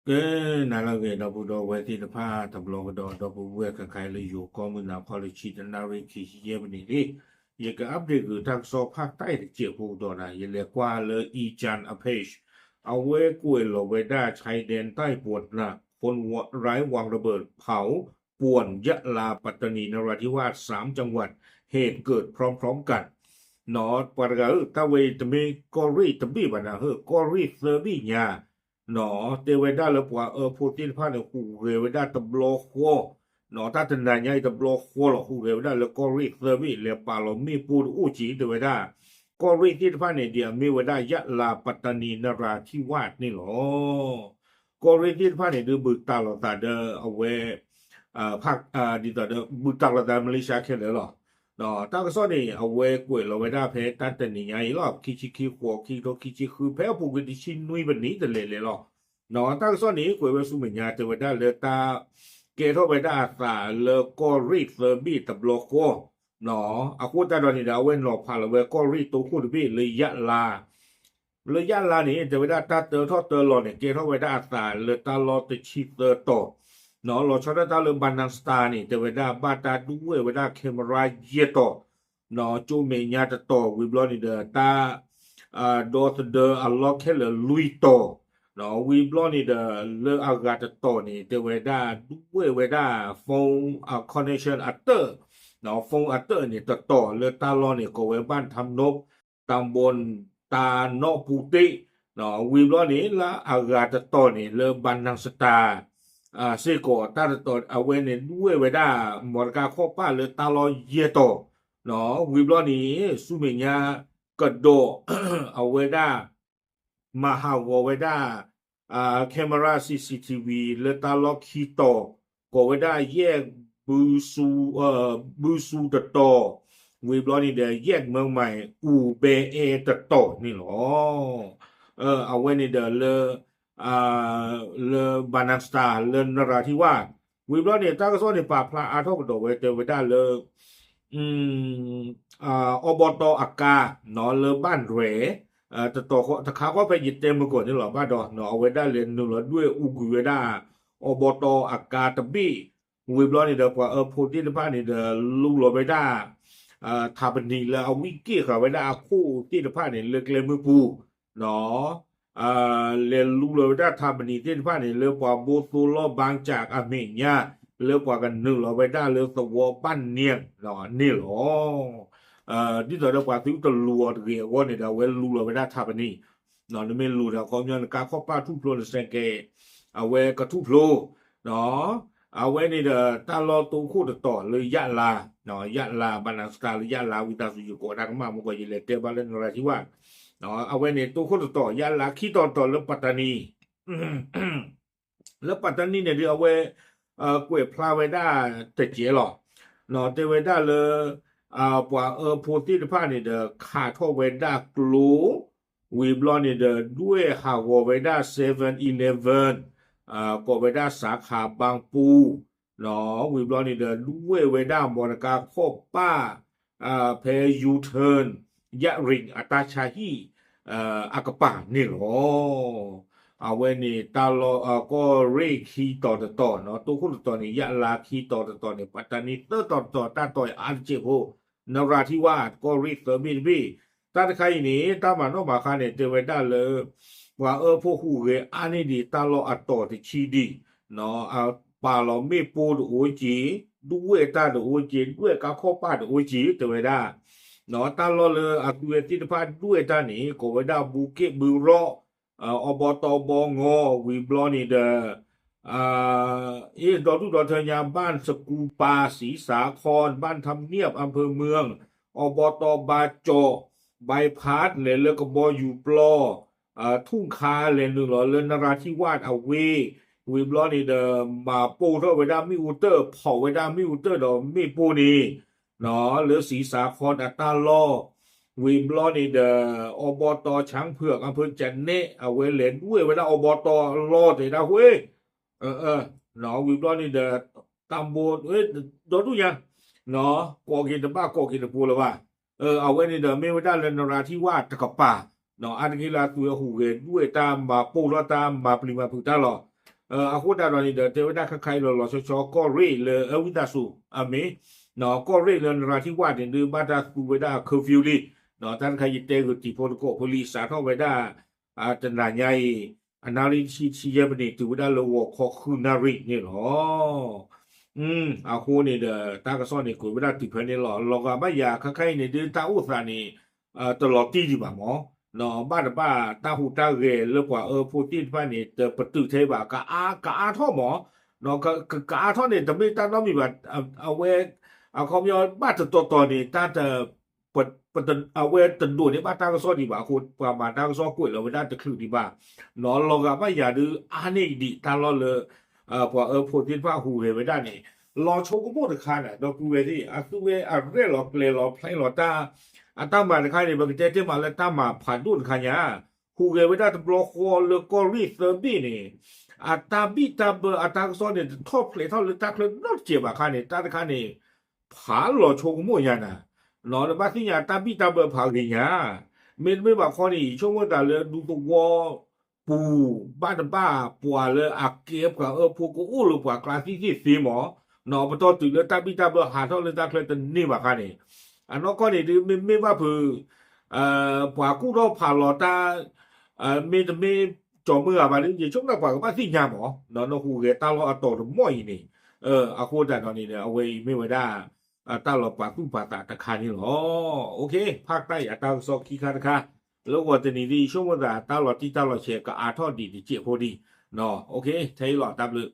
ကဲ, နၤလၢအဂ့ၤ ဒီပုၢ်ဒီဝဲၢ်သ့ၣ်တဖၣ် တဘျီကဒီး ဒီပုၢ်ဝဲၢ်ခဲခါအံၤလၢယိၤကီၢ်မုၢ်နၤခီလၢဆံတနၣ်ရံၣ်ခံဆံယဲၢ်မံးနံးလံ, ယက update ဂုာ်တၢ်ကစီၣ်ဖးတၢ်အံၤတစဲးဖိကဒီးနၤ, ယလဲၤကွၢ်လၢ อีจันทร์ အ page, အဝဲကွဲးလီၤဝဲဒၣ် ชายแดนใต้ปวดหนัก คนร้ายวางระเบิดเผาป่วนยะลา ปัตตานี นราธิวาส สามจังหวัด เหตุเกิดพร้อมๆกัน နီၢ် ပှၤတဂၤဧၢ, တၢ်ဝဲအံၤတမ့ၢ်ကီၢ်ရ့ၣ်တဘ့ၣ်ဘၣ်နၤဧၢ, ကီၢ်ရ့ၣ်သၢဘ့ၣ်ညါ, နီၢ် တဲဝဲဒၣ်လၢပှၤအၢဖိသ့ၣ်တဖၣ်န့ၣ် ဟူးဂဲၤဝဲဒၣ်တဘျီဃီ, နီၢ် တၢ်တနၤညါအံၤတဘျီဃီလီၤ, ဟူးဂဲၤဝဲဒၣ်လၢကီၢ်ရ့ၣ်သၢဘ့ၣ် လဲၤပာ်လီၤမ့ၣ်ပိၢ်တအိၣ်က့ၤ တဲဝဲဒၣ်, ကီၢ်ရ့ၣ်သ့ၣ်တဖၣ်န့ၣ် ဒ်အမ့ၢ်ဝဲဒၣ် ယလါ ပတ္တနီ နရၤထံဝၣ်န့ၣ်လီၤ. ကီၢ်ရ့ၣ်သ့ၣ်တဖၣ်န့ၣ် ဒုးဘူးတၢ်လိာ်သးဒီးအဝဲ ဖး ဒ်သိးဒီး ဘူးတၢ်လိာ်သး မလ့ၡါခဲလၢာ်လီၤ. တၢ်ကစီၣ်န့ၣ် အဝဲကွဲးလီၤဝဲဒၣ်ဖဲတၢ်တနံၤညါအံၤလီၤ, ခံဆံခံဃိး ခံကထိခံဆံဃု ဖဲအပူၤကွံာ်တဆံနွံပနံးတလဲၤလဲၤလီၤ. တၢ်ကစီၣ်န့ၣ် ကွဲးဝဲဆူမဲာ်ညါ တဲဝဲဒၣ်လၢတၢ်ကဲထီၣ်ဝဲဒၣ်အသးလၢကီၢ်ရ့ၣ်သၢဘ့ၣ်တဘျီဃီ, အဃိသတးဒီးန့ၣ်ဒီး အဝဲနီၤဖးလီၤဝဲကီၢ်ရ့ၣ်တိခိၣ်တဘ့ၣ်လၢယလါ လၢယလါန့ၣ် တဲဝဲဒၣ်တၢ်တၢထီၣ်တၢလီၤန့ၣ် ကဲထီၣ်ဝဲဒၣ်အသးလၢတၢ်လီၢ်တဆံသၢတီၤ, နီၢ် လီၤဆီဒၣ်တၢ်လၢ ဘၣ်နၣ်စတၢ်န့ၣ် တဲဝဲဒၣ်ဘၣ်တၢ်ဒွဲၣ်ဝဲဒၣ် camera ယဲၢ်တီၤ, နီၢ် ကၠိမဲာ်ညါတတီၤ ဝံၤဘျီန့ၣ်ဒီး တၢ် ဒီသဒၢအလီၢ်ခဲလၢာ်လွံၢ်တီၤ, နီၢ် ဝံၤဘျီန့ၣ်ဒီး လၢအဂၤတတီၤန့ၣ် တဲဝဲဒၣ်ဒွဲၣ်ဝဲဒၣ် phone connection အတၢၣ်, နီၢ် phone အတၢၣ်န့ၣ် တတီၤလၢတၢ်လီၢ်န့ၣ် ကိးဝဲ บ้านทำนบ ตำบลตาเนาะปูเต๊ะ, နီၢ် ဝံၤဘျီန့ၣ် လၢအဂၤတတီၤန့ၣ် လၢ บานังสตา စ့ၢ်ကီး တၢ်တတီၤအဝဲန့ၣ် ဒွဲၣ်ဝဲဒၣ် မီတကါခီၣ်ပၢ်လၢတၢ်လီၢ်ယဲၢ်တီၤ, နီၢ် ဝံၤဘျီန့ၣ် ဆူမဲာ်ညါကဒီး အဝဲဒၣ် မၤဟးဂီၤဝဲဒၣ် camera C C T V လၢတၢ်လီၢ်ခံတီၤ, ကိးဝဲဒၣ် แยก ဘုဆူ, ဘုဆူတတီၤ, ဝံၤဘျီန့ၣ်ဒီး แยกเมืองใหม่ အူဘဲအဲတတီၤန့ၣ်လီၤ. အဝဲန့ၣ်ဒီးလၢ လၢ บานังสตา လၢနရၤထံဝၣ်, ဝံၤဘျီန့ၣ် တၢ်ကစီၣ်န့ၣ် ပာ်ဖျါအါထီၣ်ကဒီးဝဲ တဲဝဲဒၣ်လၢ အီဘီတီအကါ နီၢ် လၢ บ้านแหร่ တတီၤတခါဃီဖဲယတဲမုၢ်ကီၢ်န့ၣ်လီၤ, ဘၣ်ဒီး နီၢ် အဝဲဒၣ်လဲၤနုာ်လီၤဒွဲၣ်အူကွံာ်ဝဲဒၣ် အီဘီတီအကါတဘ့ၣ်, ဝံၤဘျီန့ၣ်ဒီး ပှၤအၢဖိသ့ၣ်တဖၣ်န့ၣ်ဒီး လူလီၤဝဲဒၣ် ထးပနံၤ လၢအဝံၣ်က့ၣ်ဃာ်ဝဲဒၣ်အခိၣ်သ့ၣ်တဖၣ်န့ၣ် လၢကျဲမုၢ်ပူၤ, နီၢ် လဲၤလူလီၤဝဲဒၣ်ထးပနံၤသ့ၣ်တဖၣ်န့ၣ် လၢပှၤဘိသိလီၢ်ဘၣ်စၢ်အမဲာ်ညါ, လၢပှၤကနုာ်လီၤဝဲဒၣ်လၢသဝီဘၣ်နၢၤန့ၣ်လီၤ. ဒ်သိးဒီးပှၤသုတလူၤအီၤတဂ့ၤအဂီၢ်န့ၣ်ဒီး အဝဲလူလီၤဝဲဒၣ်ထးပနံၤ, နမ့ၢ်လူၤဒီးခီပညီ နကါခီၣ်ပၢ်ထူၣ်ဖျိ နစဲးကဲး အဝဲကထူၣ်ဖျိ, အဝဲန့ၣ်ဒီး တၢ်လီၢ်တိခိၣ်တတီၤလၢယလါ, ယလါ ဘၣ်နၣ်စတၢ်လၢယလါ ဝံသးစူၤ ယကိးတၢ်ကမၣ်မုၢ်ကီၢ် ယလဲၤတဲဘၣ်လၢနရၤထံဝၣ်, အဝဲန့ၣ်တိခိၣ်တတီၤ ယလါခံတီၤတတီၤလၢပတ္တနီ လၢပတ္တနီန့ၣ်ဒီး အဝဲ ကွဲးဖျါဝဲဒၣ်တကဲးလီၤ. တဲဝဲဒၣ်လၢ ပှၤအၢဖိသ့ၣ်တဖၣ်န့ၣ်ဒီး ခးထီၣ်ဝဲဒၣ်ကျိ, ဝံၤဘျီန့ၣ်ဒီး ဒွဲၣ်ဟးဂီၤဝဲဒၣ် seven eleven, ကိးဝဲဒၣ် สาขาบางปู, ဝံၤဘျီန့ၣ်ဒီး ဒွဲၣ်ဝဲဒၣ် မီတကါခီၣ်ပၢ် ဖဲ U-turn ယရ့ၣ်အတၢ်ဆါဟံၣ် အကပၤန့ၣ်လီၤ. အဝဲန့ၣ်တၢ်လီၢ် ကီၢ်ရ့ၣ်ခံတီၤတတီၤ, တိခိၣ်တတီၤန့ၣ် ယလါခံတီၤတတီၤန့ၣ် ပတ္တနီသၢတီၤတတီၤ တၢ်တီၤအါတစဲးဖိ, နရၤထံဝၣ် ကီၢ်ရ့ၣ်သၢဘ့ၣ်တဘ့ၣ်, တၢ်တခါအံၤန့ၣ် တၢ်မၤနီၣ်မၤဃါန့ၣ် တဲဝဲဒၣ်လၢ ပှၤအၢဖိဟူးဂဲၤအါန့ၢ်ဒံး တၢ်လီၢ်အတီၤတဆံဒံး, ပာ်လီၤမ့ၣ်ပိၢ်တအိၣ်က့ၤ, ဒွဲၣ်တၢ်တအိၣ်က့ၤ, ဒွဲၣ်ကါခီၣ်ပၢ်တအိၣ်က့ၤ တဲဝဲဒၣ်, တၢ်လီၢ်လၢအသုဝဲသ့ၣ်တဖၣ်ဒွဲၣ်တၢ်န့ၣ် ကိးဝဲဒၣ် ဘူက့ၣ်ဘုရီး, အီဘီတီဘီငီ ဝံၤဘျီန့ၣ်ဒီး အ့ ဒီဒူၣ်ဒီထၢညါ ဘၣ်စကူပၤ စံစးခီ, ဘၣ်ထမ်နံၣ် อำเภอเมือง, အီဘီတီဘါကၠီး, ဘၣ်ဖး လဲၤလၢကဘီယူၤပျီ, ထူၣ်ခါ လဲၤနုာ်လီၤလၢနရၤထံဝၣ်အဝ့ၢ်, ဝံၤဘျီန့ၣ်ဒီး မၤပိၢ်ထီၣ်ဝဲဒၣ်မ့ၣ်အူတၢၣ် ဖီၣ်ဝဲဒၣ်မ့ၣ်အူတၢၣ်ဒီးမ့ၣ်ပိၢ်န့ၣ် လၢစံစးခီအတၢ်လီၢ်, ဝံၤဘျီန့ၣ်ဒီး အီဘီတီ ช้างเผือก อำเภอจะแนะ အဝဲလဲၤဒွဲၣ်ဝဲဒၣ်အီဘီတီလီၢ်တဲဒၣ်ဃိ, ဝံၤဘျီန့ၣ်ဒီး တၢ်ဘိ ဒီဒူၣ်ညါ ကိးက့ၤတဘၣ်ကိးက့ၤတပူၤလၢၤဘၣ်. အဝဲန့ၣ်ဒီးမ့ၢ်ဝဲဒၣ်လၢနရၤထံဝၣ်တကပၤ, အါတက့ၢ်လၢအသုဝဲဟူးဂဲၤဒွဲၣ်တၢ်မၤပိၢ်ထီၣ်တၢ်မၤပျံၤမၤဖုးတၢ်လီၤ. အဃိသတးဒီးန့ၣ်ဒီး တဲဝဲဒၣ်ခါခါအံၤလီၤလီၤဆီဆီ ကီၢ်ရ့ၣ်လၢအဝံသးစူၤအမ့ၢ် ကီၢ်ရ့ၣ်လၢနရၢထံဝၣ်န့ၣ်ဒုး ဘၣ်တၢ်သူဝဲဒၣ် curfew လံ. တၢ်တခါယတဲဂုာ်တံၤဖိသကိးဖိလံ စးထီၣ်ဝဲဒၣ် တနၤညါအံၤ အနၣ်ရံၣ်တဆံ တဆံယဲၢ်မံးနံး တုၤဝဲဒၣ်လၢဂီၤခီဃုနၣ်ရံၣ်န့ၣ်လီၤ. အဃိန့ၣ်ဒီး တၢ်ကစီၣ်န့ၣ် ကွဲးဝဲဒၣ်တုၤဖဲန့ၣ်လီၤ. လီၤဂာ်ဘၣ်ယၤခါခါအံၤန့ၣ်ဒုး တၢ်အိၣ်သးန့ၣ် တလီၤတံၢ်ဒံးဘၣ်မး, ဘၣ်တဘၣ်တၢ်ဟူးတၢ်ဂဲၤလၢပှၤအၢဖိသ့ၣ်တဖၣ်န့ၣ် တပတုာ်ထဲဘၣ် ကအါ ကအါထီၣ်မး, ကအါထီၣ်န့ၣ် တမ့ၢ်တၢ်နီတမံၤဘၣ်, အဝဲ အခီပညီဘၣ်တတီၤတီၤန့ၣ် တၢ်တ အဝဲတဒိးန့ၢ်ဘၣ်တၢ်ကစီၣ်ဒံးဘၣ်အဃိ ပှၤမၤတၢ်ကစီၣ်ကွဲးလီၤဝဲဒၣ်တချုးဒံးဘၣ်, လီၤဂာ်ဘၣ်ယၤဒုး အါန့ၢ်ဒံးတၢ်လီၢ်လၢ ပှၤအၢဖိသ့ၣ်တဖၣ်ဟူးဂဲၤဝဲဒၣ်န့ၣ် လီၤဆိကမိၣ်တခါန့ၣ် ဒီပုၢ်ဝဲၢ်သ့ၣ် အသူဝဲအရဲၣ်လီၤကျဲၤလီၤဖျဲလီၤတၢ် အတၢ်မၤတခါန့ၣ် ပကတဲတ့ၢ်မးလၢတၢ်မၤဖးဒိၣ်တခါညါ, ဟူးဂဲၤဝဲဒၣ်တဘျီဃီလၢကီၢ်ရ့ၣ်သၢဘ့ၣ်န့ၣ် အတၢ်ဘံၣ်တၢ်ဘၢအတၢ်ကစီၣ်န့ၣ် တထီၣ်ဖျဲးထီၣ်လၢတၢ်ချၢနီတစဲးဘၣ်ခါန့ၣ် တၢ်တခါန့ၣ် ဖးလီၤဆိကမိၣ်ညါနၤ, နဘၣ်သ့ၣ်ညါတၢ်ဘံၣ်တၢ်ဘၢဖးဂ့ၤညါ, မ့တမ့ၢ်ဘၣ်ခီန့ၣ် ယဆိကမိၣ်သးလၢဒူသဝီပူၤ ဘၣ်တဘၣ်ပှၤလၢအကဲပှၤအၢဖိကအိၣ်လၢပှၤကျါသ့ၣ်သ့ၣ်သ့မး, ပတီၢ်တုၤလၢတၢ်ဘံၣ်တၢ်ဘၢဟးထီၣ်လၢတၢ်ချၢတန့ၢ်ဘၣ်ခါန့ၣ်, အနီၢ်ကီၢ်န့ၣ်ဒုး မ့မ့ၢ်ဘၣ်ဖုး ပှၤကူၣ်ထီၣ်ဖးလီၤတၢ် မ့တမ့ၢ်ကၠီၤမုၢ်ဂၤဘၣ်ဒုး ယဆိကမိၣ်ပှၤကဘၣ်သ့ၣ်ညါမး နဟူးဂဲၤတၢ်လီၢ်အတီၤတမီၢ်အံၤန့ၣ်, အဃိသတးဒီးန့ၣ် အဝဲအံၤမ့ၢ်ဝဲဒၣ် တၢ်လီၤပာ်သူၣ်ပာ်သးတခါန့ၣ်လီၤ. ဖးကတၢၢ်ယၤတၢ်ကစီၣ်ခံခါတခါ လၢဂီၤတနံၤဒ်အံၤ ဆိကမိၣ်သးတၢ်လီၤတံၢ်တၢ်လီၤဆဲးကအါထီၣ်ဒံးတစဲးဖိဒံး, ထဲအံၤလီၤ တၢ်ဘျုး